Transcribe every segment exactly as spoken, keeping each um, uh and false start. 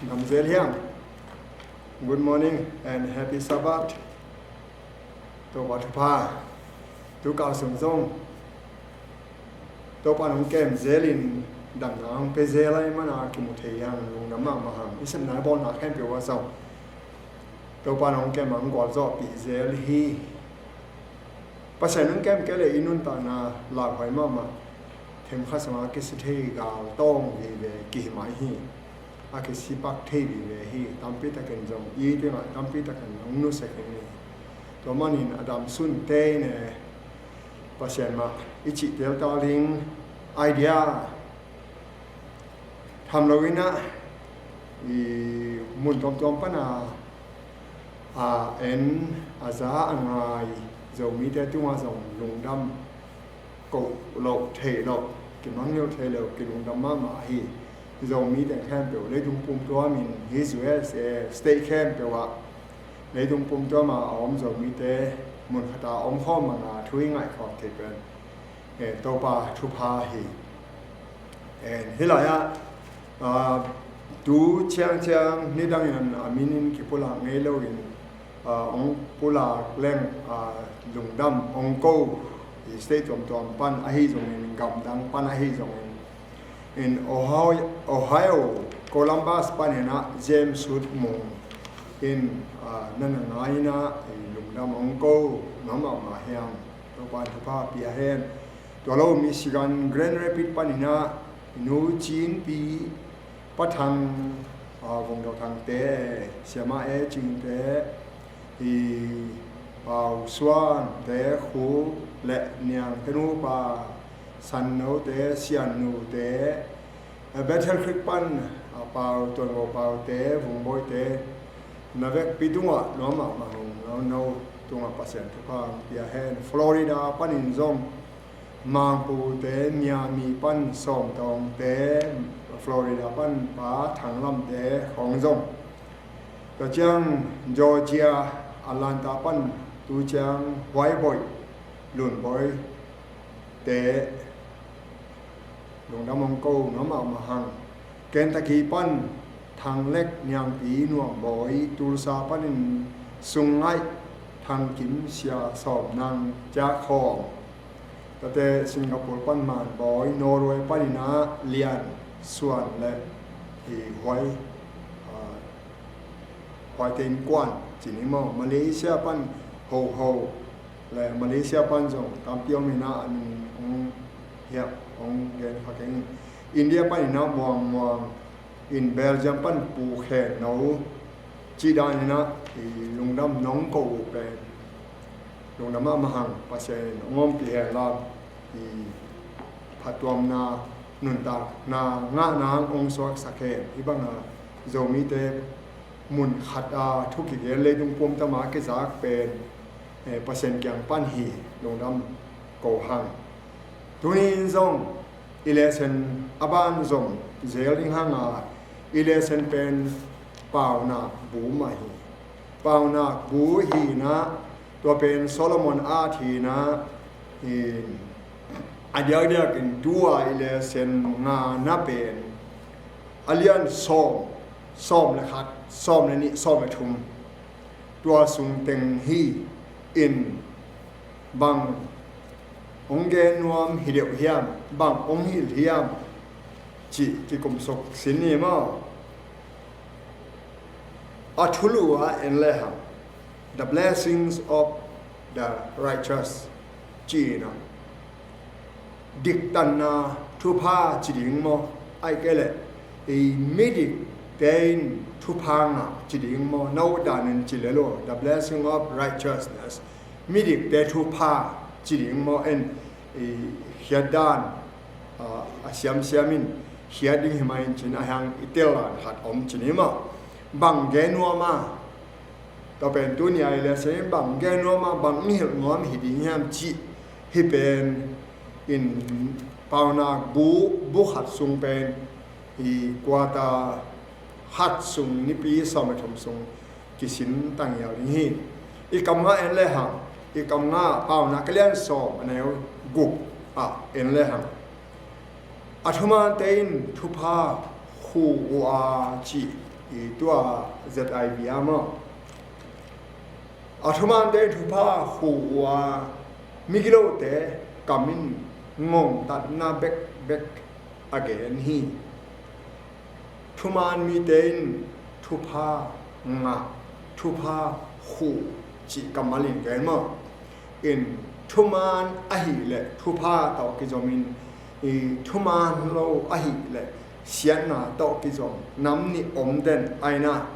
Gamzel hiam? Good morning and happy Sabbath. Topa thupha. Tu kal sung zong Topa nong kem zelin damna hong pe zel ahih mana kimu thei hang lungdam mahmah hang. I sepna bawlna khempeuh ah zong Topa nong kem hang gualzawhpih zel hi. Pasian nong kem kei leh i nuntakna lauhuai mahmah. Themkhat sungah kisi thei gal tawng vive kihi mai hi. A kisi pak thei vive hi. Tampi takin zong i tengah tampi takin hong nusia khin hi. Tua manin a damsunte ne Pasian mah i cih teltel ding idea tham loin ah i mun tuamtuam pana a en, a za, a ngai Zomite tungah zong lungdam koh loh theih loh, kimangngilh theih loh, kilungdam mahmah hi. Zomi teng khempeuh leitung pumtuamin hih U S A state khempeuh ah leitung pumtuam a om Zomite mun khat a om khawm banga thu i ngaih khawm theih pen eh, Topa thupha hi. Eh, hih lai-ah ah, tu ciangciang nidangin a minin kipulak ngei loin ah, hong pulak leng ah, lungdam hong ko hi. State tuamtuam pan ahi zongin, gamdang pan ahi zongin, in Ohio, Ohio Columbus panin ah James Sut Mung in ah, na na ngai in ah lungdam hong ko mahmah hiam. Topa in thupha pia hen. Tua lo Michigan Grand Rapids panin ah Nu Cin Pi, Pa Thang, ah, Vung Do Thangte, Siama E Cingte, i Pau Suante, Khu le Niang Te Nu Pa, San No Te, Sian Nu Te, Bethel Creek pan a Pau, Tuan Go Pau te, Vung Bawi te, na vekpi tungah nuam mahmah hong, no, no tungah Pasian thupha hong pia hen. Florida panin zong Mang Pu te, Miami pan Sawm Tawng te, Florida pan Pa Thang Lam te khawng zong. Tua ciang Georgia, Atlanta pan tu ciang Huai Bawi, Lun Bawi te, lungdam hong ko nuam mahmah hang. Kentucky pan Thang Lek, Niang Pi, Nuam Bawi, Tulsa panin Sung Ngaih, Thang Kim, Sia Sawm Nang, Cia Khawm. Tate Singapore pan Man Bawi, Norway panin ah Lian Suan le i Huai, ah, Huai Tein Kuan ci ni maw. Malaysia pan Ho Ho le Malaysia pan zong tampi om in ah, a min hong hiap, hong gen kha keng. India panin ah Muang Muang, in Belgium pan Pu Khen No, cih danin ah i lungdam nong ko uh pen lungdam mahmah hang. Pasian in hong ompih hen la, i phattuamna, nuntakna ngahna hong suaksak hen. Hih banga Zomite mun khat a thu kigen, leitung pumtuam a kizak pen, eh, Pasian kiang pan hi. Lungdam ko hang. Tuni in zong i lesson a ban zom zel ding hanga, i lesson pen Paunak Bu mah hi. Paunak Bu hi in ah, tua pen Solomon at hi in ah, in a diakdiakin tua i lesson ngana pen a lian sawm, sawm le khat, sawm le nih, sawm le thum, tua sung teng hi. In bang hong gen nuam hi deuh hiam, bang hong hilh hiam cih kikumsuk sin ni maw. A thulu ah en lehang, the blessings of the righteous ci-in ah, diktanna thupha ci ding maw, ahih kei leh i midikte in thupha ngah ci ding maw, no danin ci lel uh, the blessing of righteousness, midikte thupha ci ding maw, en i khiat dan, a, a siamsiam in khiat ding hi mah in cin a hiang i tel dan khat om ci ni maw. Bang gen nuam a, tua pen tuni a i lesson in bang gen nuam a, bang i hilh nuam hi ding hiam cih, hih pen in Paunak Bu, bu khat sung pen i kuata khat sung, Nipi sawm le thum sung kisin tangial ding hi. I kam ngah en lehang, i kam ngah Paunak a lian sawm, a neu guk ah en lehang, a thumante in thupha khu uh a cih I tua Z I V a maw? A thumante thupha huh uh a, migilote kam in ngongtatna bekbek a gen hi. Thuman mite in thupha ngah, thupha huh cih kammal in gen maw? In thuman ahih leh thupha tawh kizom in, i thuman lo ahih leh siatna tawh kizom. Nam nih om den aina,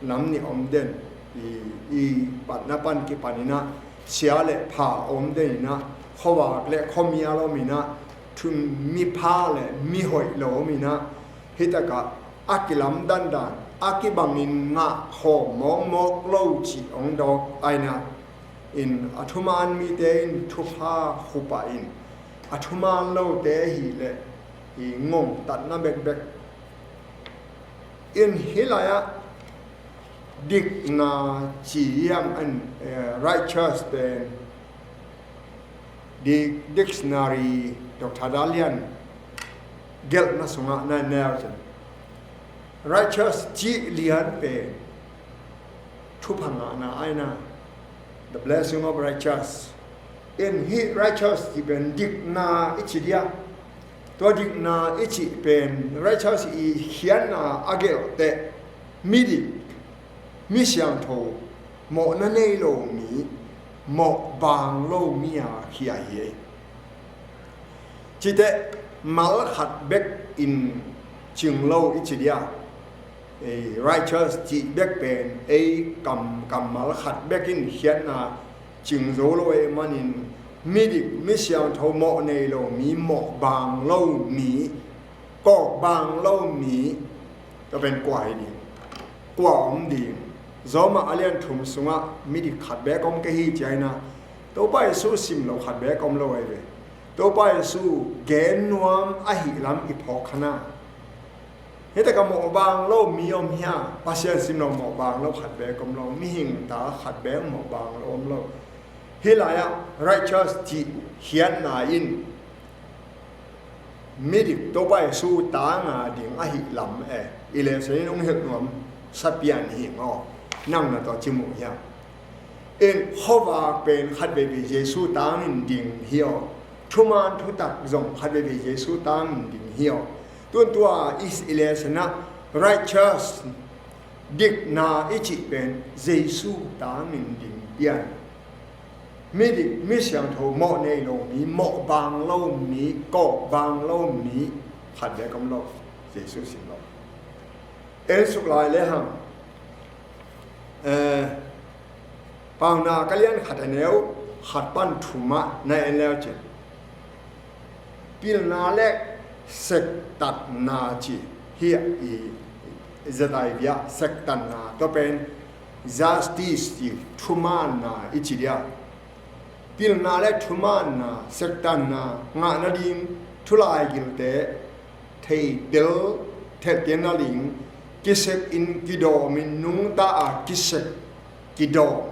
nam nih om den, i, i patna pan kipan inah, sia le pha om den inah, khuavak le khuamial om inah, thu mipha le mihoih lo om inah, hitakah a kilamdandan a kibangin ngah khawm mawkmawk lo cih hong dawk aina. In a thuman mite in thupha huh pah in, a thuman lote ahih leh i ngongtatna bekbek. In hih lai-ah dikna ci hiam an, eh, righteous pen Di-, dictionary Doctor Dalian gelhna sungah na neu cin, righteous cih lian pen thupha ngahna aina, the blessing of righteous. In hih righteous cih pen dikna i ci dia. Tua dikna i cih pen righteous i khiatna a gelh teh midik, mi siangtho, mawhna nei lo mi, mawh bang lo mi a khia hi. Cite mal khat bek in cing lo i ci dia. Ei, righteous cih bek pen ei kam, kammal khat bek in khiatna cing zo lo ei manin, midik, mi siangtho, mawh nei lo mi, mawh bang lo mi, kawk bang lo mi, tua pen kua hi ding? Kua om ding? Roma a lian thum sungah midik khat bek om kei hi ci aina, Topa Jesu sim lo khat bek om lo ei ve. Topa Jesu gen nuam ahih lam i phawk kha na. Hitakah mawh bang lo mi om hia? Pasian sim lo mawh bang lo khat bek om lo. Mihing ta khat bek mawh bang lo om lo. Hih lai-ah righteous cih khiatna in midik Topa Jesu tang a ding ahih lam e, i lesson in hong hilh nuam sa pian hi maw? Nang na tawh ci mu hia? In khuavak pen khat veivei Jesu tangin ding hi aw. Thuman thutak zong khat veivei Jesu tangin ding hi aw. Tuan tua i lesson ah righteous, dikna i cih pen Jesu tangin ding pian. Midik, mi siangtho, mawh nei lo mi, mawh bang lo mi, kawk bang lo mi, khat bek om lo, Jesu sim lo. En suk lai le hang, eh, Paunak a lian khat a neu khat pan thum ah na en leu cin, pilna le sektatna ci hi a, i Z I V ah sektatna, tua pen justice ci, thumaanna i ci dia. Pilna le thumaanna, sektatna ngah nading thulaigilte theitel, theihtelna ding, kisek in kidawm in nungta a kisek kidawm,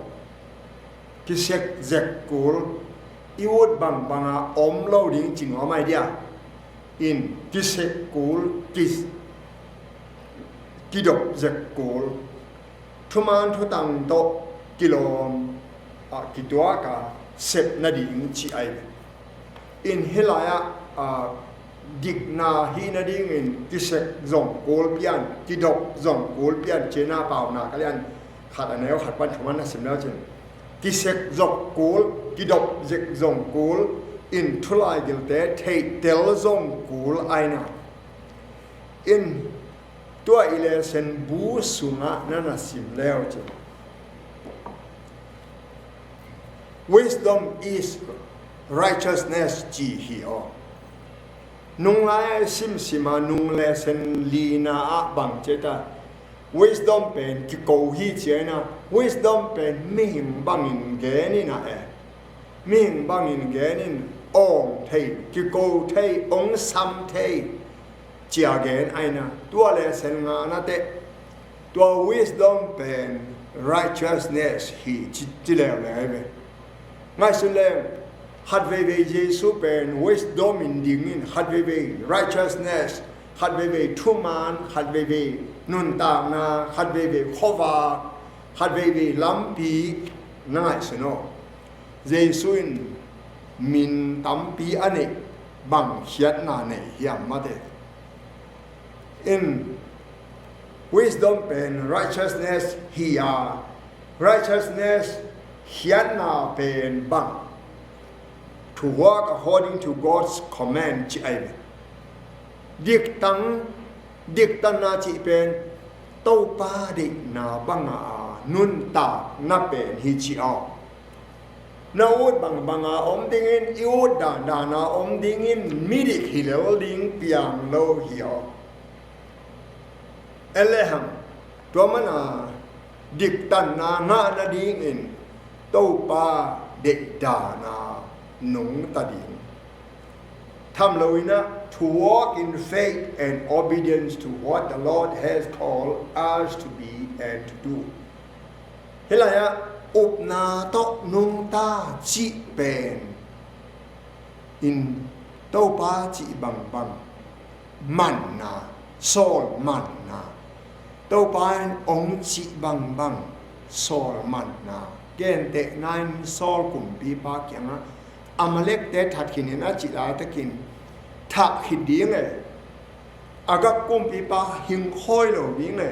kisek zek kul, i ut bangbang a om lo ding ci nuam ai dia. In kisek kul, kis-, kidop zek kul, thuman thutang tawh kilawm a kituak a sep nading ci ai ve. In hih lai-ah, a, dikna hih nadingin kisek zong kul pian, kidop zong kul pian cina Paunak a lian khat a neu khat pan thum ah na sim leu cin, kisek zong kul, kidop zek zong kul, in thulaigilte theitel zong kul aina. In tua i lesson bu sungah na na sim leu cin, wisdom is righteousness ci hi aw. Nung lai simsim a nung lesson lina ah bang ci ta, wisdom pen kiko hi ci aina, wisdom pen mihing bangin gen ina e. Mihing bangin gen in awng thei, kiko thei, ong sam thei, cia gen aina. Tua lesson ngana teh, tua wisdom pen righteousness hi ci, ci leuleu ve. Ngaihsun leng, khat veivei Jesu pen wisdom in dingin, khat veivei righteousness, Khat veivei thuman, khat veivei nuntakna, khat veivei khuavak, khat veivei lampi na ngaihsun aw. Jesu in min tampi a neih bang khiatna nei hiam mate. In wisdom pen righteousness hi a, righteousness khiatna pen bang, to walk according to God's command ci ai ve. Diktang, diktanna cih pen Topa deihna banga a nuntakna pen hi ci aw. Na ut bangbanga om dingin, i ut dandana om dingin, midik hi lel ding piang lo hi aw. Elehang tua mana diktanna ngah nadingin Topa deih dana nungta ding. Tham lo in ah, to walk in faith and obedience to what the Lord has called us to be and to do. Hih lai-ah upna tawh nungta cih pen in Topa cih bangbang manna, sawl manna, Topa in ong cih bangbang sawl manna. Gentehna in Saul kumpipa kiangah Amalekte that khin in a cih laitakin thah khit ding e. Agag kumpipa hingkhawi lo ding e.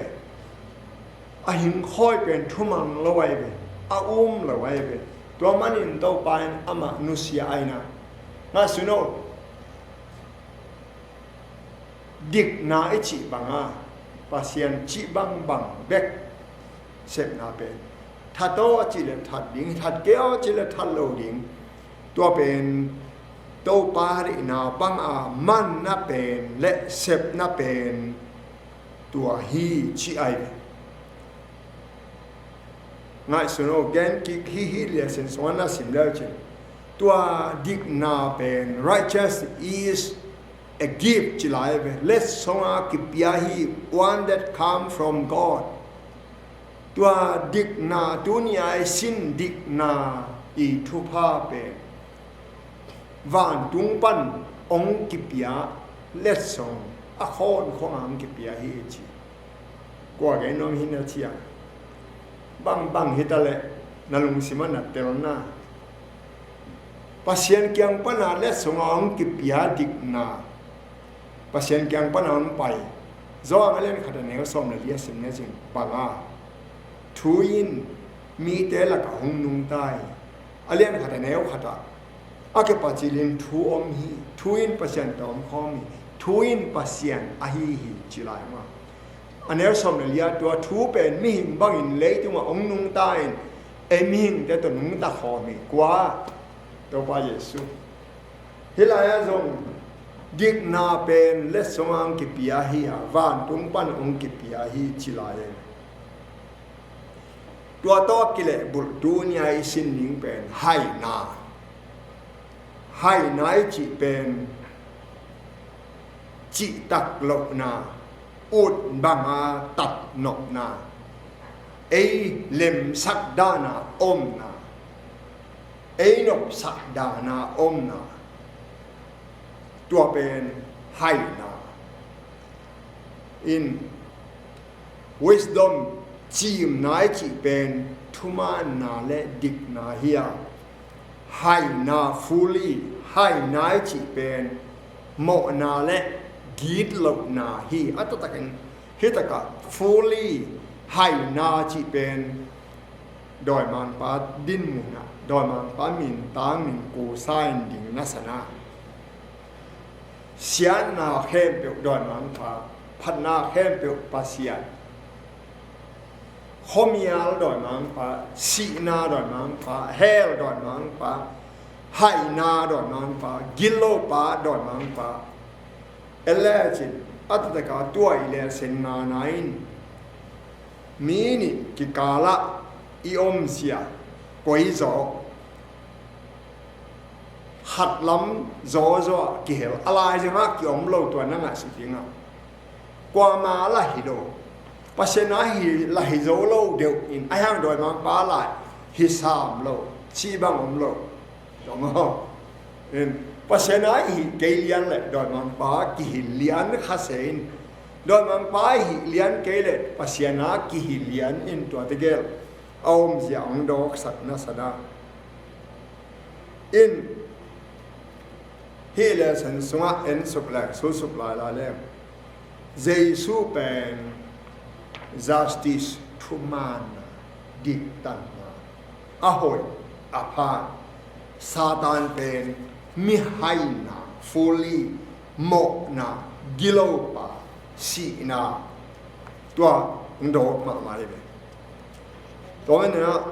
A hingkhawi pen thumang lo ai ve, a um lo ai ve. Tua manin Topa in amah nusia ai na. Ngaihsun aw. Dikna i cih banga Pasian cih bangbang bek sepna pen, that aw a cih le that ding, that kei aw a cih le that lo ding. Tua pen Topa deihna banga manna pen le sepna pen tua hi ci ai ve. Ngaihsun aw, gen kik hi hi liasin sungah na sim leu cin. Tua dikna pen, righteous is a gift ci lai ve. Letsong a kipia hi, one that come from God. Tua dikna, tuni a i sin dikna i thupha pen vantung pan ong kipia letsong a khawn khong a ong kipia hi ci. Kua gen nuam hi na cia. Bangbang hi ta leh na lungsim a na telna. Pasian kiang pana letsong a ong kipia dikna. Pasian kiang pana ong pai. Johan a lian khat a neu sawm le li a sim ne cin banga. Thu in mite laka hong nungta hi. A lian khat a neu khat ah a kipacilin thu om hi, thu in Pasian tawh om khawm hi, thu in Pasian ahi hi ci lai maw. A neu sawm le li ah tua thu pen mihing bangin leitungah hong nungta in ei mihingte tawh nungta khawm hi. Kua? Topa Jesu. Hih lai-ah zong dikna pen letsong a hong kipia hi a, vantung pan hong kipia hi ci lai e. Tua tawh kilehbulh tuni a i sin ding pen haina. Haina i cih pen cihtak lohna, ut banga tatnopna, ei lemsak dana omna, ei nopsak dana omna, tua pen haina. In wisdom cimna i cih pen thumaanna le dikna hi a, haina, fully haina i cih pen mawhna le gitlohna hi. A taktakin hih takah fully haina cih pen dawimangpa dinmun ah dawimangpa min tang min kusa in ding na sa na. Siatna khempeuh dawimangpa, phatna khempeuh Pasian, khuamial dawimangpa, sihna dawimangpa, hell dawimangpa, haina dawimangpa, gitlohpa dawimangpa. En lecin a taktak a tua i lehsen ngana in mi nih kikalah i omzia koizaw, khatlam zawzaw ah kihel, a lai zangah kiom lo tua na ngaihsut dingah. Kuama lah hi lo, Pasian a hi lah hi zo lo deuh in a hiang dawimangpa lai hi sam lo, cih bang om lo. Tawh maw? In Pasian a i hih kei lian le dawimangpa kihih lian khasia in, dawimangpa i hih lian kei le Pasian a kihih lian in tuate gel a omzia hong dawksak na sa dah. In hih lesson sungah ensuk le sulsuk lailai le Jesu pen justice, thumaanna, diktanna, a hoih a pha. Satan pen mihaina, folly, mawhna, gilopa, sihna, tua hong dawk mahmah hi ve. Tua manin ah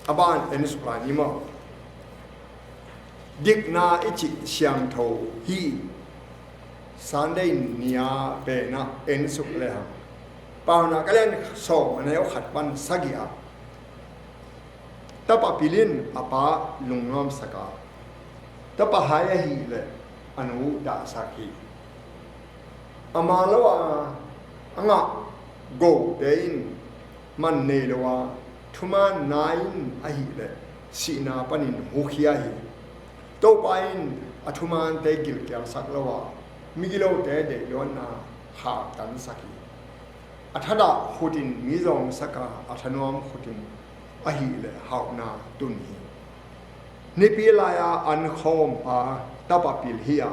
a ban ensuk lai ni maw? Dikna i cih siangtho hi. Sunday ni-a pen ah ensuk le hang, Paunak a lian sawm, a neu khat pan sagih ah, tapa pil in a pa lungnuamsak a, tapa hai ahih leh a nu dahsak hi. Ama lo a a ngah gote in man nei lo a, thumaanna in ahih leh sihna panin hukhia hi. Topa in a thumaante gilkialsak lo a, migilote deihluatna khaktansak hi. A thadah khut in mi zawngsak a, a thanuam khut in ahih leh hauhna tun hi. Nipi lai-a an khawmpa tapa pil hi a,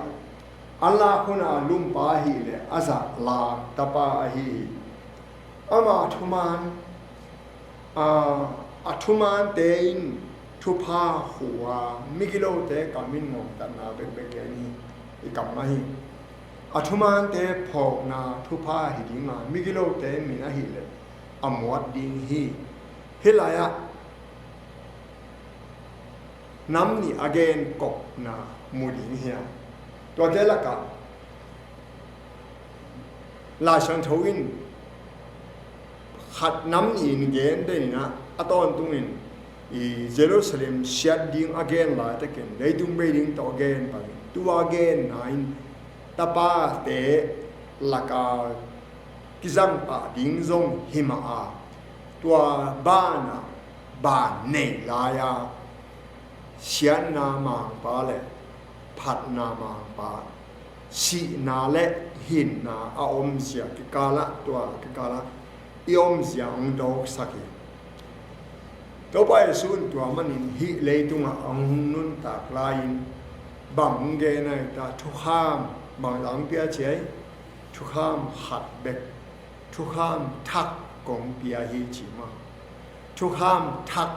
an lak hun a lumpa ahih leh a zah lak tapa ahi hi. Ama thumaan, a, a thumaante in thupha hu a, migilote kam in ngongtatna bekbek gen hi. I kam mah hi. A thumaante phawkna thupha hi ding a, migilote min ahih leh a muat ding hi. Hih lai-ah nam nih a gen kopna mu ding hi a, tuate lakah Lai Siangtho in khat nam nih in gen den in ah, a tawntungin i Jerusalem siat ding a gen laitakin leitung bei ding tawh a gen bangin, tua genna in tapate laka kizang pah ding zong hi mah a, tua banah ban nei lai-a siatna mangpa le phatna mangpa, sihna le hinna a omzia kikalah, tua kikalah i omzia hong dawksak hi. Topa Jesu in tua manin hih leitungah a hong nuntak lai-in bang hong gen a hita, thukham bang za hong pia ci ai? Thukham khat bek, thukham thak kong pia hi ci mah. Thukham thak,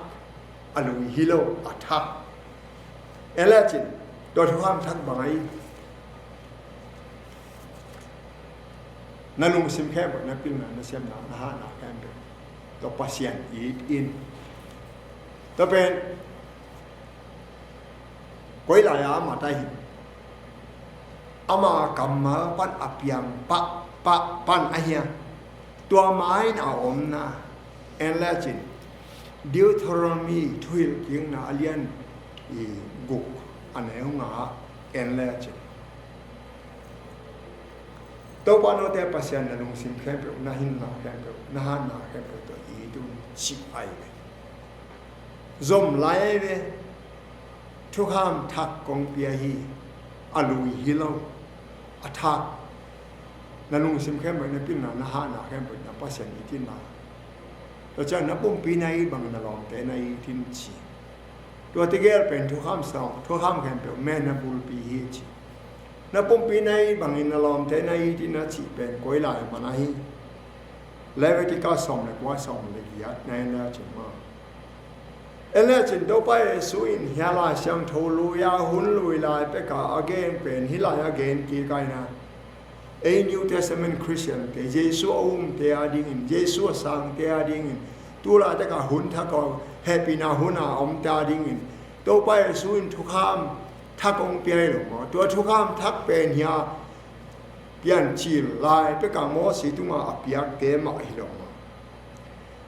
a lui hi lo, a thak. En lecin tua thukham thak bang ahi? Na lungsim khempeuh, na pilna, na siamna, na hahna khempeuh tawh Pasian it in. Tua pen koi lai-a ama tai hi. Ama kammal pan a piang pah pah pan ahi a, tua ma-in a omna. En lecin Deuteronomy, Thuhilhkikna a lian i guk, a neu nga en lecin, Topa note Pasian na lungsim khempeuh, na hinna khempeuh, na hahna khempeuh tawh it un ci ahi ve. Zom lai ahi ve. Thukham thak kong pia hi. A lui hi lo, a thak. Na lungsim khempeuh, na pilna, na hahna khempeuh na Pasian it in la. Tua ciang na pumpi na it bangin na lawmte na it in ci. Tua tegel pen thukham sawm, thukham khempeuh manna bulpi hi ci. Na pumpi na it bangin na lawmte na it in a cih pen koi lai man ahi? Leviticus sawm le kua, sawm le giat na en le cin maw? En le cin, Topa Jesu in hia Lai Siangtho lui-a hun lui lai peka a gen pen hih lai a gen kik a hi na. Ei New Testament Christian te, Jesu a umte a dingin, Jesu a sangte a dingin, tu laitak a hun thak a, hehpihna hun a omte a dingin Topa Jesu in thukham thak hong pia hi lo maw? Tua thukham thak pen hia Piancil lai peka Moses tunga a piakte mah hi lo maw?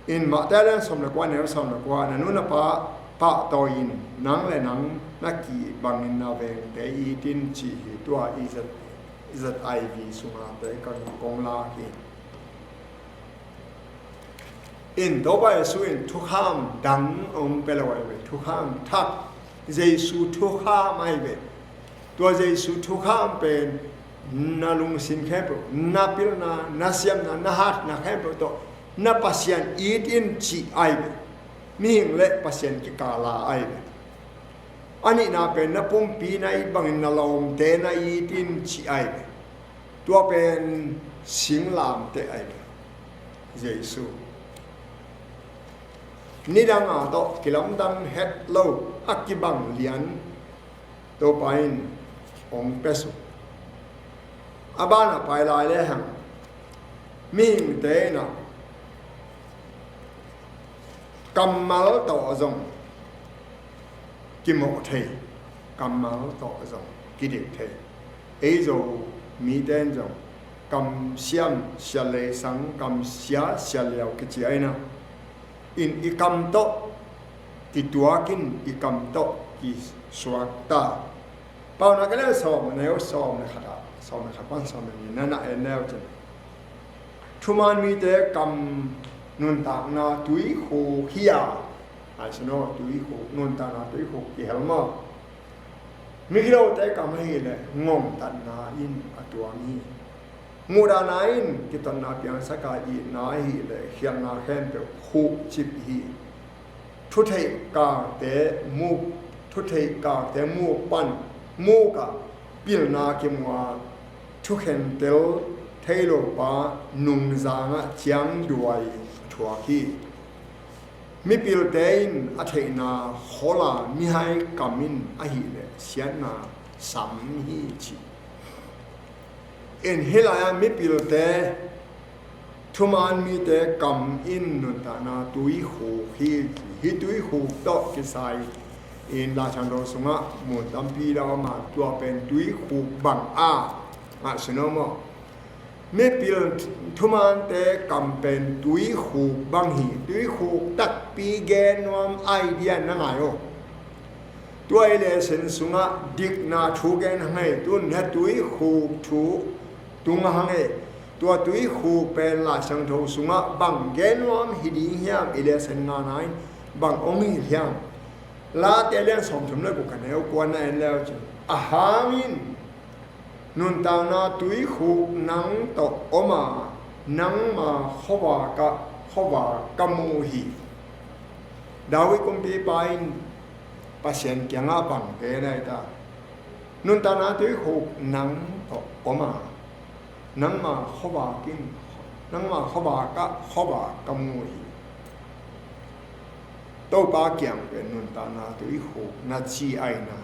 In Mate a lian sawm le kua, neu sawm le kua, na nu na pa pahtawi in, nang le nang na kih bangin na vengte it in ci hi. Tua i Z, Z I V sunga te kan kong lak hi. In Topa Jesu in thukham dang hong pia lo ahi ve, thukham thak, Jesu thukham ahi ve. Tua Jesu thukham pen na lungsim khempeuh, na pilna, na siamna, na hatna khempeuh tawh na Pasian it in cih ai ve. Mihing le Pasian kikala ai ve. A nihna pen na pumpi na it bangin na lawmte na it in cih ai ve. Tua pen singlamteh ai ve. Jesu nidanga tawh kilamdang het lo a kibang lian Topa in hong pia suk. A banah pai lai lehang mihingte inah kammal tawh zong kimawh thei, kammal tawh zong kidik thei. Ei Zomite in zong kamsiam, sia leisang, kamsia, sia liau kici a inah in i kam tawh kituak in i kam tawh kisuak ta. Paunak a neu sawm, neu sawm le khat ah, sawm le khat pan sawm le ni na na en neu cin. Thuman mite kam nuntakna tuikhuk hi a, ai sino tuikhuk, nuntakna tuikhuk kihel maw? Migilote kam ahileh ngongtatna in a tuang hi. Muhdahna in kitotna piangsak a, itna ahileh khialhna khempeuh khukcip hi. Thutheih kakte muk, thutheih kakte muk pan muk ah pilna kimu a, thukhentel thei lo pa nungzang ah ciangduai thuak hi. Mipilte in a theihna khol a, mihai kam in ahileh siatna sam hi ci. In hih lai-ah mipilte, thuman mite kam in nuntakna tuikhuk hi ci. Hih tuikhuk tawh kisai in Laisiangtho sungah mun tampi dah om a, tua pen tuikhuk bang a ngah sino maw? Mipil thumante kam pen tuikhuk bang hi. Tuikhuk takpi gen nuam idea na ngai aw. Tua i lesson sungah dikna thu gen hang ei, tun hia tuikhuk thu tung hang ei. Tua tuikhuk pen Laisiangtho sungah bang gen nuam hi ding hiam, i lesson ngana in bang om hi hiam? Late lian sawmthum le guk a neu kuana en leu cin, a hangin nuntakna tuikhuk nang tawh om a, nangma khuavak ah khuavak ka mu hi. David kumpipa in Pasian kiangah bang gen a hi ta? Nuntakna tuikhuk nang tawh om a, nangma khuavak in, nangma khuavak ah khuavak ka mu hi. Topa kiang pen nuntakna tuikhuk na ci aina.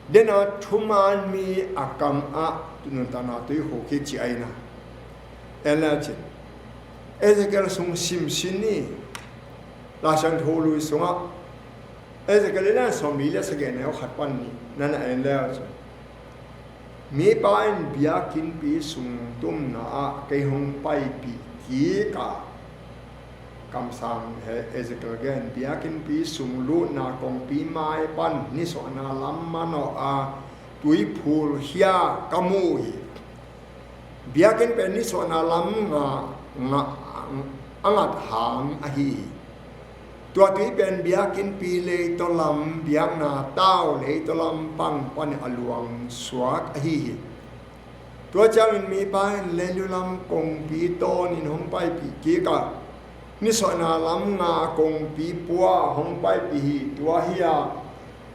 Dena thuman mi a kam ah nuntakna tuikhuk hi ci aina. En le cin, Ezekiel sung simsin ni. Laisiangtho lui sungah Ezekiel i lian sawmli le sagih neu khat pan ni nana en le cin, mipa in biakinnpi sung tumna ah kei hong paipih kik a, kamsang he Ezekiel gen, biakinnpi sung lutna kongpi mai pan nisuahna lam manawh a tuiphul khia ka mu hi. Biakinn pen nisuahna lam nga, nga, a ngat hang ahi hi. Tua tui pen biakinnpi leitaw lam, biakna tau leitaw lam pang pan a luang suak ahi hi. Tua ciangin mipa in leilu lam kongpi tawnin hong paipih kik a, nisuahna lam nga kongpi pua hong paipih hi. Tua hi a,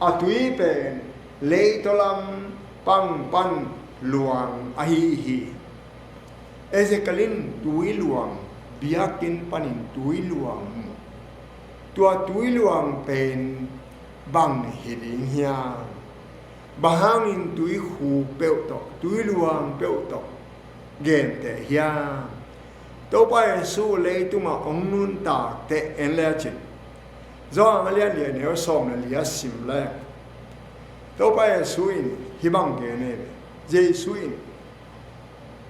a tui pen leitaw lam pang pan luang ahi hi. Ezekiel in tui luang, biakinn panin tui luang mu. Tua tui luang pen bang hi ding hiam? Bang hangin tuikhuk peuh tawh, tui luang peuh tawh genteh hiam? Topa Jesu leitungah hong nuntak teh en le cin, Johan a lian li a neu sawm le li a sim le, Topa Jesu in hih bang gen hi ve. Jesu in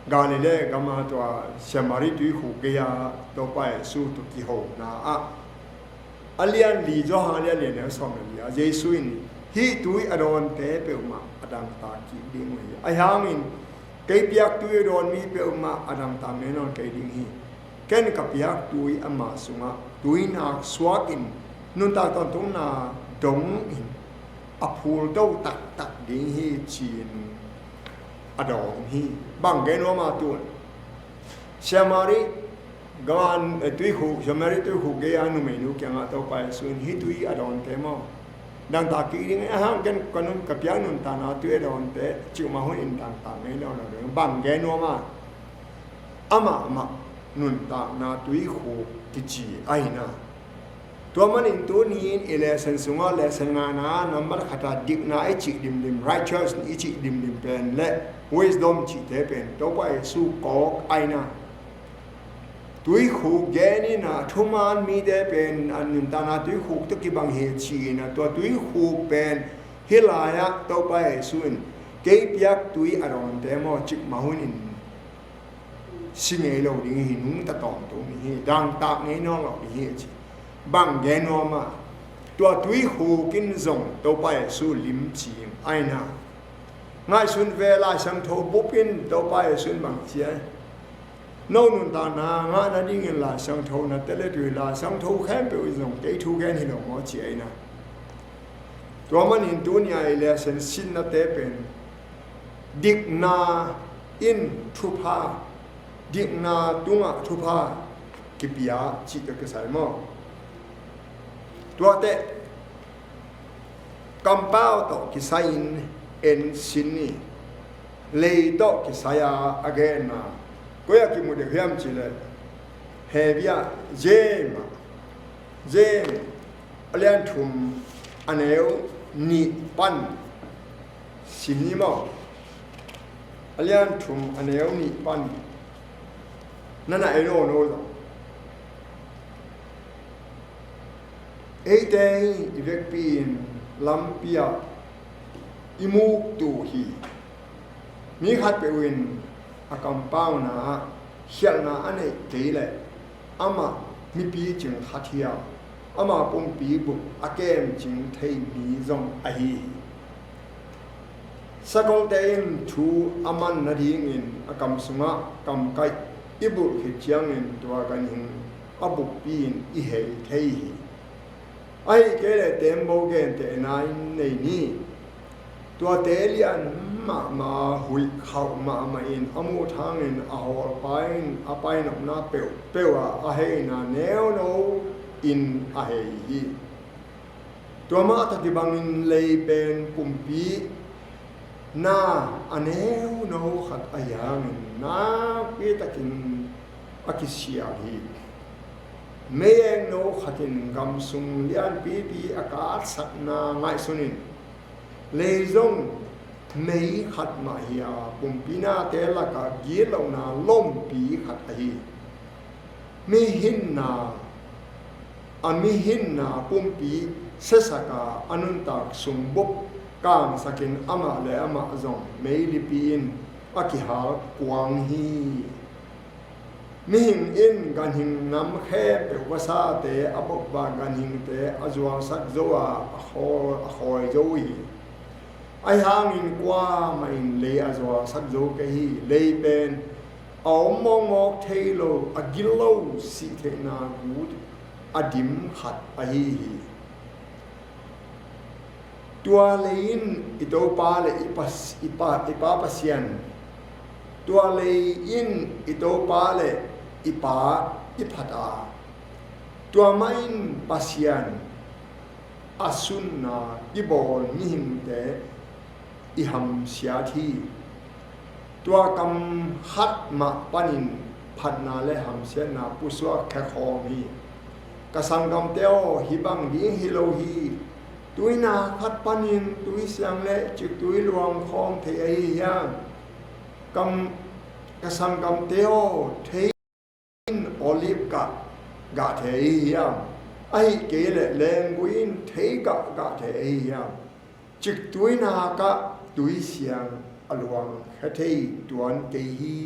Galilee gama tua Samari tuikhuk gei-a Topa Jesu tawh kihona ah, a lian li, Johan a lian li a neu sawm le li a, Jesu in, hih tui a dawnte peuhmah a dangtak kik ding uh hi. Ahi hangin kei piak tui a dawn mi peuhmah a dangtak ne nawn kei ding hi. Ken ka piak tui ama sungah tuinak suakin nuntak tawntungna dongin a phulto taktak ding hi ci-in a dawng hi. Bang gen nuam a tun, Samaria gam, eh, tuikhuk, Samaria tuikhuk gei-a numeinu kiangah Topa Jesu in, "Hih tui a dawnte maw? Dangtak kik ding a hang, ken ka nun, ka piak nuntakna tui a dawnte, cikmah hun in dangtak ngei nawn lo ding." Bang gen nuam a, amah mah nuntakna tuikhuk kici ahi na. Tua manin tuni-in i lesson sungah, lesson ngaina number khat ah dikna i cih dimdim, righteousness i cih dimdim pen le wisdom cihte pen Topa Jesu kawk ahi na. Tuikhuk gen in a, thuman mite pen a nuntakna tuikhuk tawh kibang hi ci-in a, tua tuikhuk pen hih lai-ah Topa Jesu in, "Kei piak tui a dawnte maw, cikmah hun in si ngei lo ding hi, nungta tawntung ding hi, dangtak ngei nawn lo ding hi," a ci. Bang gen nuam a, tua tuikhuk in zong Topa Jesu limcing ahi na. Ngaihsun ve, Lai Siangtho bup in Topa Jesu in bang ci a, "No nuntakna ngah nadingin Lai Siangtho na tel le tui, Lai Siangtho khempeuh in zong kei thu gen hi lo maw?" ci ahi na. Tua manin tuni-a i lesson sinnate pen dikna in thupha, dikna tungah thupha kipia cih tawh kisai maw? Tuate kampau tawh kisai-in en sin ni. Lei tawh kisai-a a genna koi-ah kimu deuh hiam cih leh, Hebru ah James ah, James a lian thum a neu nih pan sin ni maw? A lian thum a neu nih pan. Na na ei lo no lo. Eite hi i vekpi-in lampi-ah i muktu hi. Mi khatpeuh in a kampauna ah khialhna a neih kei leh amah mipicing khat hi a, ama pumpi bup a kemcing thei mi zong ahi hi. Sakolte in thu a man nadingin a kam sungah kamkaih i bulh khit ciangin tua ganhing a buppi in i hei thei hi. Ahih kei leh tembaw gentehna in nei ni. Tuate lian mahmah, huih khauh mahmah in a muh hangin a hawlpa in a painopna peuhpeuh ah a heina neuno in a hei hi. Tua mah tak i bangin lei pen pumpi na a neuno khat ahi hangin nakpi takin a kisial hi. Mei engno khat in gamsung lianpipi a katsakna ngaihsunin, lei zong mei khat mah hi a, pumpi nate lakah gitlohna lompi khat ahi. Mihinna, a mihinna pumpi siasak a, a nuntak sung bup kangsakin amah le amah zong meilipi in a kihal kuang hi. Mihing in ganhing nam khempeuh vasate a bopvak ganhingte a zualsak zo a, a khawi, a khawi zo hi. Ahi hangin kuamah in lei a zualsak zo kei hi. Lei pen a om mawkmawk thei lo, a gilo sih theihna gu a dim khat ahi hi. Tua lei in i Topa le i Pas-, i Pa, i Pa Pasian, tua lei in i Topa le i Pa i phat a, tua mah in Pasian a sunna kibawl mihingte i hamsiat hi. Tua kam khat mah panin phatna le hamsiatna pusuak khekhawm hi. Ka sanggamte aw, hih bang ding hi lo hi. Tuina khat panin tui siang le ciktui luang khawm thei ahi hiam? Kam, ka sanggamte aw, thei in olive gah gah thei ahi hiam? Ahih kei leh lenggui in thei gah gah thei ahi hiam? Ciktui nakah tui siang a luang kha thei tuan kei hi.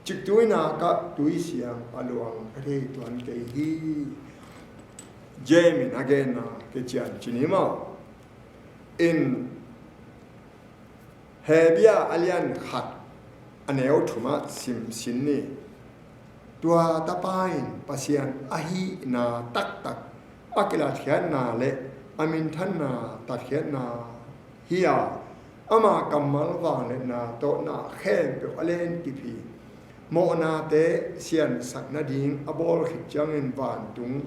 Ciktui nakah tui siang a luang kha thei tuan kei hi. James in a genna kician ci ni maw? In Hebru a lian khat a neu thumah sim sin ni. Tua tapa in Pasian ahihna taktak a kilatkhiatna le a minthanna tatkhiatna hi a, ama kammal vangliatna tawh na khempeuh a lenkip hi. Mawhnate siansak nading a bawl khit ciangin vantung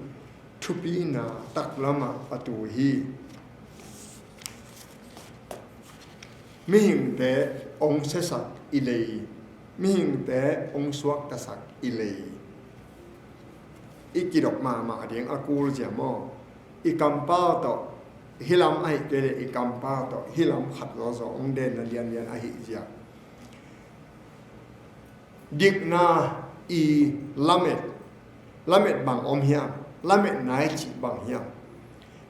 thupina taklamah a tu hi. Mihingte hong siasak i lei, mihingte hong suaktasak i lei. I kidop mahmah ding a kul zia maw? I kampau tawh hih lam ahih kei leh i kampau tawh hih lam khat zawzaw hong denna lianlian ahih zia. Dikna i lamet, lamet bang om hiam? Lametna i cih bang hiam?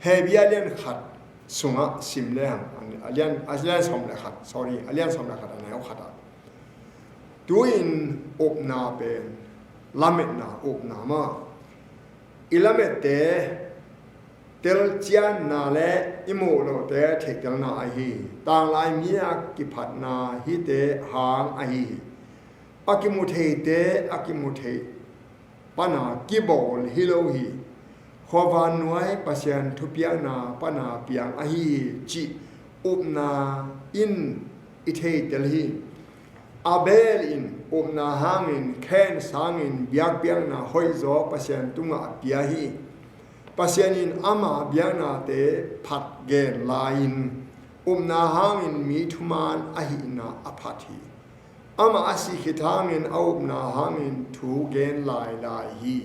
Hebru a lian khat sungah sim le hang, a lian, a lian sawm le khat, sorry, a lian sawm le khat a neu khat ah. Tu-in upna pen, lametna upna mah. I lamette telcianna le i muh lohte theihtelna ahi hi. Tanglai mi a kiphatna hihte hang ahi hi. A kimu theite a kimu theih pana kibawl hi lo hi. Khuavannuai Pasian thupiakna pana piang ahi hi cih upna in i theitel hi. Abel in upna hangin Kain sangin biakpiakna hoihzaw Pasian tungah a pia hi. Pasian in ama biaknate phat gen lai-in upna hangin mi thuman ahihna a phat hi. Amah a sih khit hangin a upna hangin thu gen lailai hi.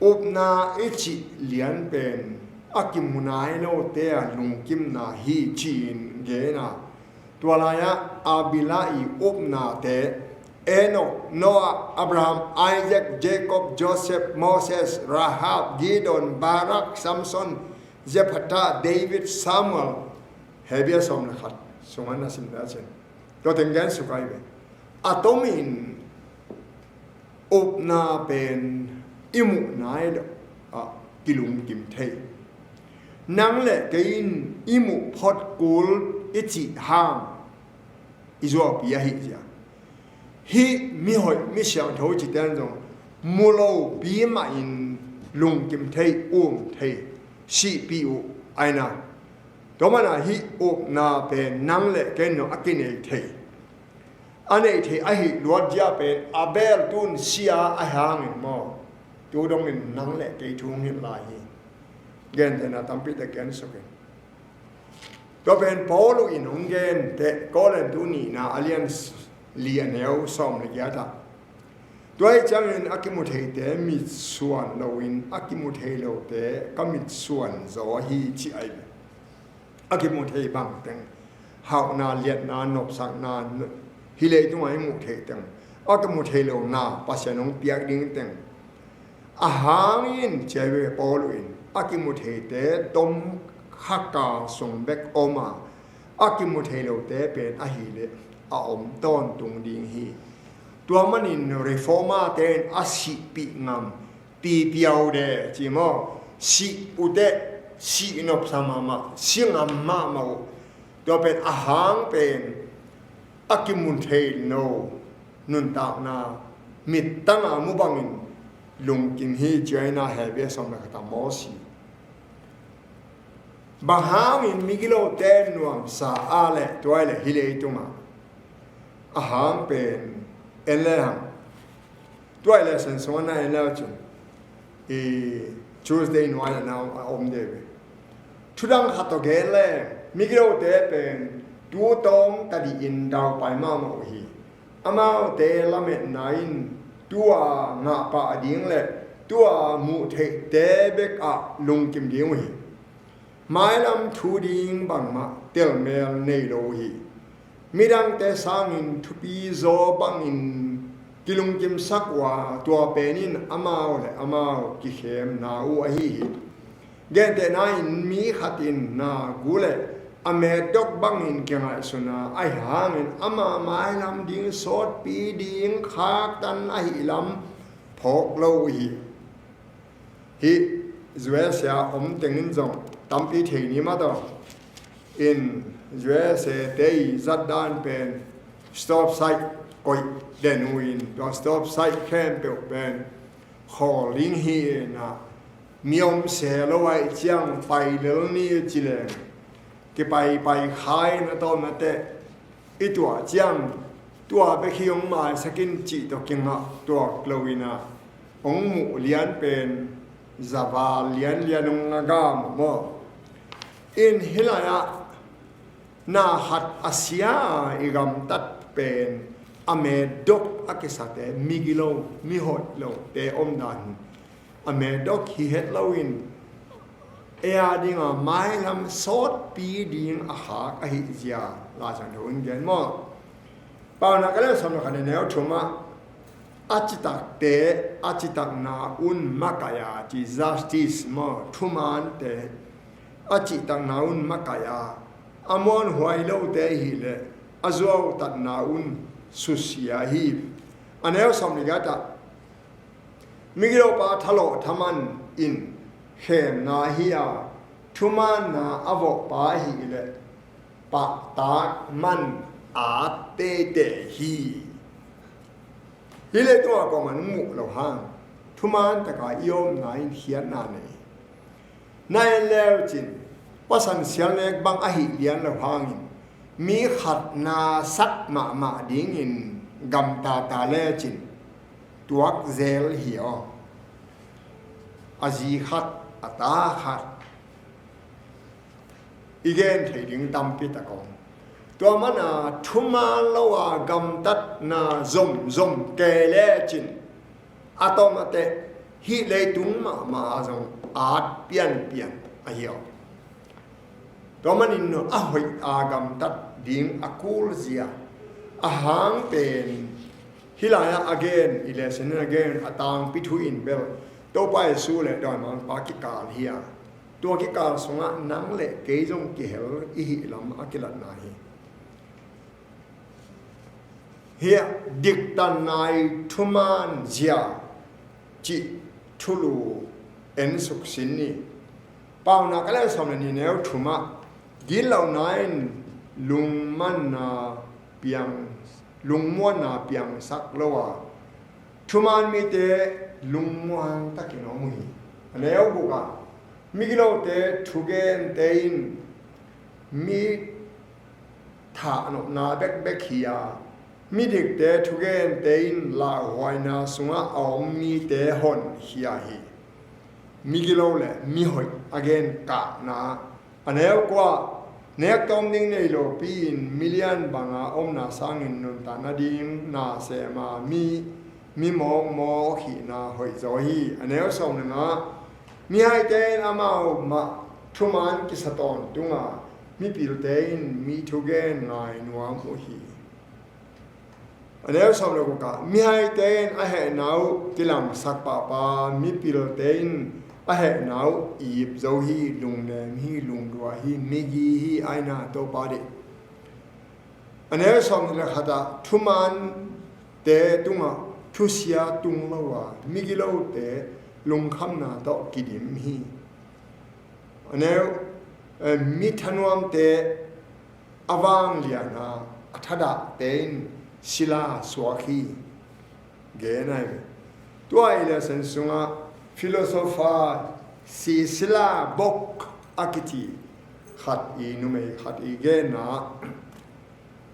Upna i cih lian pen a kimu nai lote a lungkimna hi ci-in gen a. Tua lai-ah Abel i upnate, Enoch, Noah, Abraham, Isaac, Jacob, Joseph, Moses, Rahab, Gideon, Barak, Samson, Jephthah, David, Samuel, Hebru sawm le khat sungah na sim le cin. Tua teng gen suk ai ve. A tomin upna pen i muh nai lo ah kilungkim thei. Nang le kei in i muh phot kul i cih hang i zuaupi ahi zia. Hih mihoih mi siangtho cihte in zong mu lopi mahin lungkim thei, um thei, sihpih uh aina. Tua mana hih upna pen nang le kei in zong a kinei thei. A neih theih ahi luatzia pen Abel tun sia a hangin maw, tu dongin nang le kei thu hong hilh lai hi. Gentehna tampi tak gen suk in. Tua pen Paul in hong gen teh, Korintu nihna a lian li a neu sawm le giat ah, tua hi ciangin a kimu theite mitsuan loin a kimu thei lote ka mitsuan zaw hi ci ai. A kimu thei bang teng, hauhna, liatna, nopsakna, hih leitungah i muh theih teng, a kimu thei lo na Pasian hong piak ding teng. A hangin ciai ve Paul in a kimu theite tom khaka sung bek om a, a kimu thei lote pen ahileh a om tawntung ding hi. Tua manin reformer te in a sihpih ngam, pipiau de ci maw, sih uteh, sih nopsa mahmah, si ngam mahmah uh. Tua pen a hang pen a kimu thei lo nuntakna mittanga mu bangin lungkim hi ci ai na, Hebru sawm le khat a Mosi. Bang hangin migilote nuamsa a le tuai le hih leitungah a hang pen en le hang. Tuai le sen sungah na en le cin i Tuesday nuai na a om de ve. Thudang khat tawh gen le migilote pen tu tawng tadihin daupai mahmah uh hi. Amaute lametna in tua ngahpah ding le tua muh theihte bekah lungkim ding uh hi. Mailam thu ding bangmah telmel nei lo uh hi. Midangte sangin thupi zaw bangin kilungkimsak uh a, tua pen in amau le amau kikhemna uh ahi hi. Gentehna in mi khat in na gu le a metdok bangin kingaihsun a, ahi hangin ama mailam ding sawtpi ding khaktan ahi lam phawk lo uh hi. Hih U S A om tengin zong tampi thei ni mah tawh in U S A te i zatdan pen stop sign koih den uh in, tua stop sign khempeuh pen khawl ding hi na, Mi om se lo ahih ciang pai lel ni ci leng, kipai pai kha in a tawpna teh i tuah ciang tua bek hi hong maisak in cih tawh kingah tuak lo in ah hong muh lian pen za val lianlian hong a gam maw. In hih lai-ah na khat a sia a i gamtat pen a medok a kisate, migilo mihoih lote omdan a medok hi het loin ei a dinga mailam sawtpi ding a khak ahih zia Lai Siangtho in gen maw. Paunak a lian sawm le khat a neu thumah a citakte a citakna un makaih a, ci justice maw, thumante a citakna un makaih a, a muanhuai lote ahih leh a zuautatna un susia hi. A neu sawm le giat ah migilopa thalawh thaman in khemna hi a, thumaanna a vawhpa ahih leh pahtak man at teitei hi. Hih leitungah kuaman muh lo hang thumaan taka i omna in khiatna nei. Na en leucin pasan sial nek bang ahih lian lo hangin mi khat na sak mahmah dingin gamtata lecin tuak zel hi aw. A zi khat, a ta khat, i gen thei ding tampi tak om. Tua mana thumaan lo a gamtatna zomzom kei lecin a tawm a teh hih leitung mahmah a zong at pianpian ahi aw. Tua manin a hoih a gamtat ding a kul zia a hang pen hih lai-ah a gen i lesin a gen a tangpi thu in bel Topa Jesu le dawimangpa kikal hi a, tua kikal sungah nang le kei zong kihel i hih lam a kilatna hi. Hiah diktanna i thumaan zia cih thulu en suksin ni. Paunak a lian sawm le nih neu thumah gitlona in lungmanna piang, lungmuanna piangsak lo a, thumaan mite lungmuang takin om uh hi. A neu gukah migilote thugente in mi thahnopna bekbek hi a, midikte thugente in lauhuaina sungah a om mite hon hi a hi. Migilo le mihoih a gen kahna. A neu kua, nek tawm ding nei lopi-in milian banga omna sangin nuntak nading na sema mi, mi mawkmawk hihna hoih zaw hi. A neu sawm le nga, mihaite in amau mah thumaan kisa tawntunga mipilte in mi thugen ngai nuam uh hi. A neu sawm le gukah mihaite in a hehna uh kilangsak pahpah, mipilte in a hehna uh ip zo hi, lungnem hi, lungdua hi, migi hi, aina Topa dih. A neu sawm le khatah thumaante tungah thusia tung lo a, migilote lungkhamna tawh kidim hi. A neu, eh, mi thanuamte a vangliana a thadahte in sila suak hi. Gen ahi ve. Tua i lesson sungah philosopher Sisila Bok a kici khat i numei khat i genna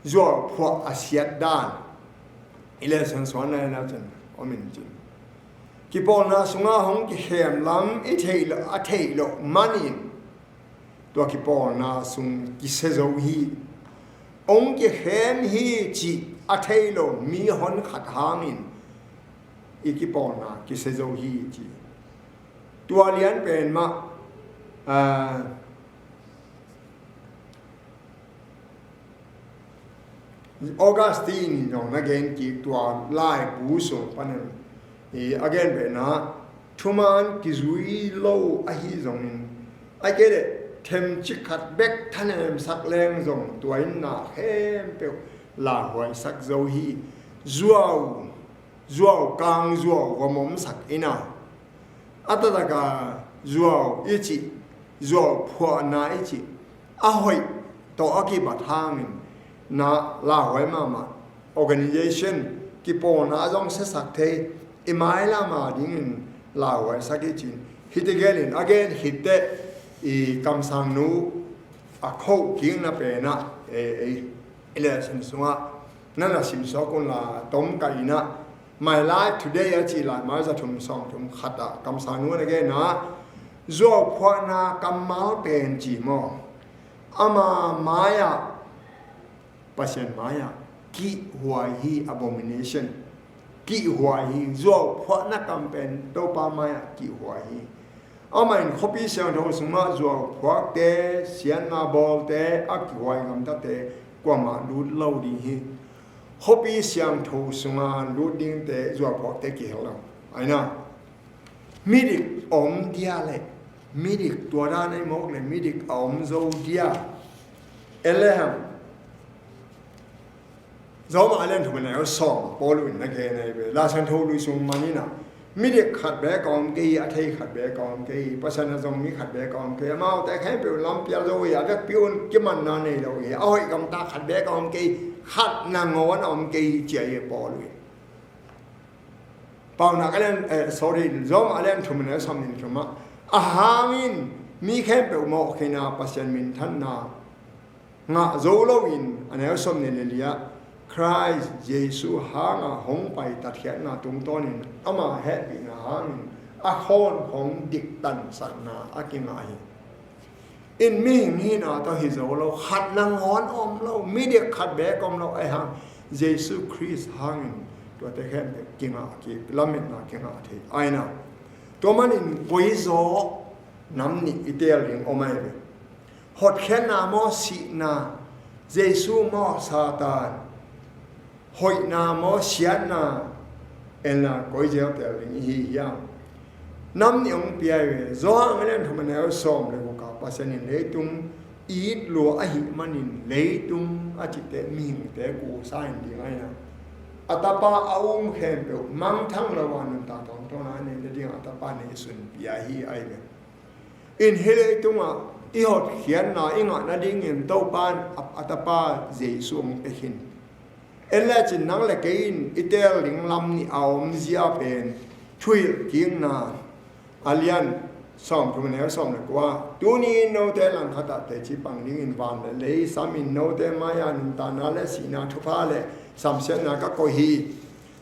zuau phuah a siat dan i lesson suan lai na cun om in cin. Kipawlna sungah hong kikhem lam i theih loh, a theih loh manin tua kipawlna sung kisia zo hi. Hong kikhem hi cih a thei lo mi hon khat hangin i kipawlna kisia zo hi ci. Tua lian pen mah, ah, Augustine in zong na gen kik tua laibu sung panin i a gen behna thumaan kizui lo ahi zongin a kei le themcik khat bek thanemsak leng zong tua in na khempeuh lauhuaisak zo hi. Zuau, zuau kang zuau va momsak ina a taktak a zuau i cih, zuau phuahna i cih a hoih tawh a kibat hangin na lauhuai mahmah. Organization kipawlna a zong siasak thei i mailam a dingin lauhuaisak i cin. Hihte gelin a gen khit teh, i kamsangnu a khoh kikna pen ah, e, e, i lesson sungah na na simsuak un la, tom kah in ah, My Life Today a cih laimai za thum sawm thum khat ah kamsangnu na gen ah, zuauphuahna kammal pen ci maw, ama mai-ah, Pasian mai-ah kihhuai hi, abomination. Kihhuai hi, zuauphuahna kam pen Topa mai-ah kihhuai hi. Amah in khuapi siangtho sungah zuauphuakte, siatna bawlte, a kihhuai gamtate kuamah lut lo ding hi. Khuapi siangtho sungah lut dingte zuauphuakte kihel lo. Aina. Midik a om dia le, midik tua dan a i mawk le, midik a om zo dia. En le hang, Rom a lian thum a neu sawm, Paul in na gen ahi ve. Lai Siangtho lui sung manin ah, midik khat beek a om kei hi, a thei khat beek a om kei hi, Pasian a zong mi khat beek a om kei hi, amaute khempeuh lampial zo hi, a vekpi un kimanna nei lo hi, a hoih gamta khat beek a om kei hi, khat nangawn a om kei hi, ci ahi ve Paul in. Paunak a lian, eh, sorry, Rom a lian thum a neu sawm nih le thum ah, a hangin mi khempeuh mawhkheina, Pasian minthanna ngah zo loin, a neu sawm nih le li ah, Khrist Jesu hanga hong pai tatkhiatna tungtawnin ama hehpihna hangin a khawn hong diktansakna a kingah hi. In mihing hihna tawh hi zo lo, khat nangawn om lo, midik khat beek om lo, ahi hang Jesu Khrist hangin tuate khempeuh kingah, ki, lametna kingah thei. Aina. Tua manin koizaw nam nih i teel ding om ahi ve. Hotkhiatna maw, sihna, Jesu maw, Satan, hoihna maw, siatna, en la, koizaw teel ding i hi hiam? Nam nih hong pia hi ve. Johan a lian thum a neu sawm le guk ah, Pasian in leitung it lua ahih manin leitung a cihte mihingte kusa in ding aina, a Tapa a um khempeuh mangthang lo a nuntak tawntawna a neih nading a Tapa neisun pia hi ahi ve. In hih leitungah i hotkhiatna i ngah nadingin Topa in a, a Tapa Jesu hong pia khin. En lecin nang le kei in i teel ding lam nih a omzia pen thuhilhkikna a lian sawm thum a neu sawm le kua, tuni in note langkhat ah teci pang dingin van le lei samin note mai-ah nuntakna le sihna thupha le samsiatna ka koih hi.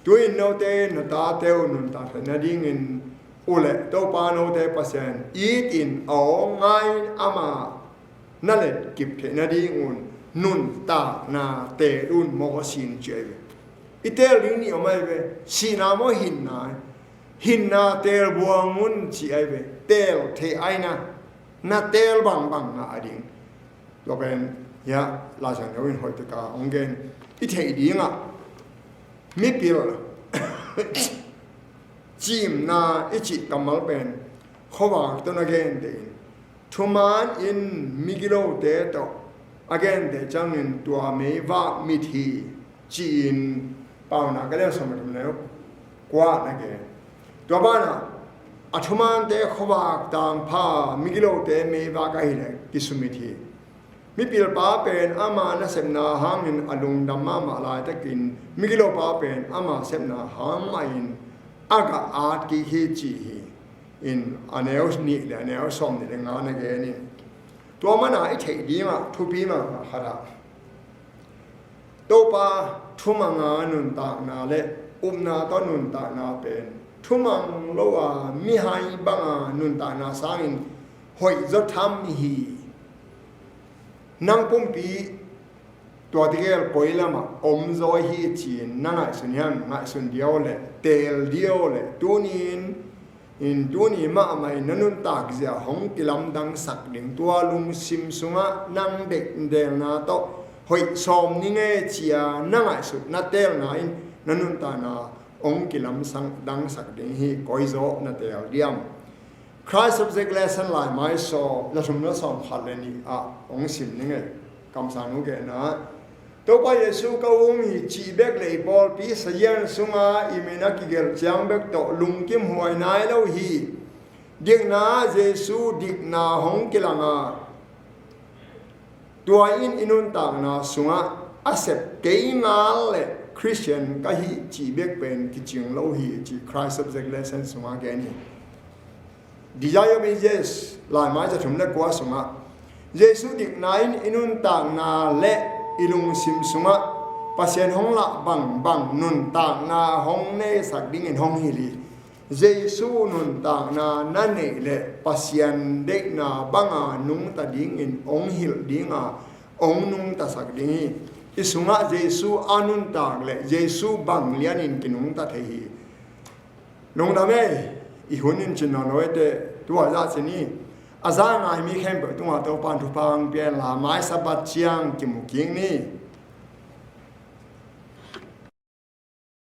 Tu-in note in na tate uh nuntak theih nadingin uh le Topa note Pasian itin a aw ngai-in ama na letkip theih nadingun nuntakna teel un maw, sin ci ahi ve. I teel ding nih om ahi ve. Sihna maw, hinna? Hinna teel buang un ci ahi ve. Teel theih aina, na teel bangbang ngah a ding. Tua pen hiah Lai Siangtho in hoih taka hong gen. I theih dingah mipil cimna i cih kammal pen khuavak tawh na gente in, thuman in migilote tawh a gente ciangin tua meivak mit hi, ci-in Paunak a lian sawm le thum a neu kua na gen. Tua banah a thumante khuavak tangpha, migilote meivak ahih leh kisumit hi. Mipilpa pen ama nasepna hangin a lungdam mahmah laitakin migilopa pen ama sepna hang mahin a gah at kik hi, ci hi. In a neu nih le a neu sawm nih le nga na gen in. Tua mana i theih dingah thupi mahmah khat ah Topa thumanga nuntakna le upna tawh nuntakna pen thumang lo a mihai banga nuntakna sangin hoih zaw tham hi. Nang pumpi tua tegel koi lamah om zaw hi ci-in na ngaihsun hiam? Ngaihsun diau le teel diau le tuni-in, in tuni mahmah in na nuntak zia hong kilamdangsak ding, tua lungsim sungah nang dekdelna tawh hoih sawm ning e ci-a na ngaihsut na teelna in na nuntakna hong kilamdangsak ding hi. Koi zaw na teel diam? Christ Object Lesson laimai sawm, za thum za sawm khat le nih ah hong sim ning e. Kamsangnu genna, Topa Jesu ka um hi cih bek le i pawlpi sazian sunga i min a kigelh ciang bek tawh lungkim huai nai lo hi. Dikna ah Jesu dikna hong kilang a, tua in i nuntakna sungah a sep kei ngal le Khristian ka hi cih bek pen kicing lo hi, ci Christ Object Lesson sungah gen hi. Desire of Ages, laimai za thum le kua sungah Jesu dikna in i nuntakna le i lungsim sungah Pasian hong lah bangbang nuntakna hong neisak dingin hong hilh hi. Jesu nuntakna na neih leh Pasian deihna banga nungta dingin hong hilh dinga hong nungtasak ding hi. I sungah Jesu a nuntak leh Jesu bang lianin kinungta thei hi. Lungdam ei, i hun in cin nawn lo ei teh, tua zah cin hi. A za ngai mi khempeuh tungah Topa'n thupha hong pia inla, mai Sabbath ciang kimu kik ni.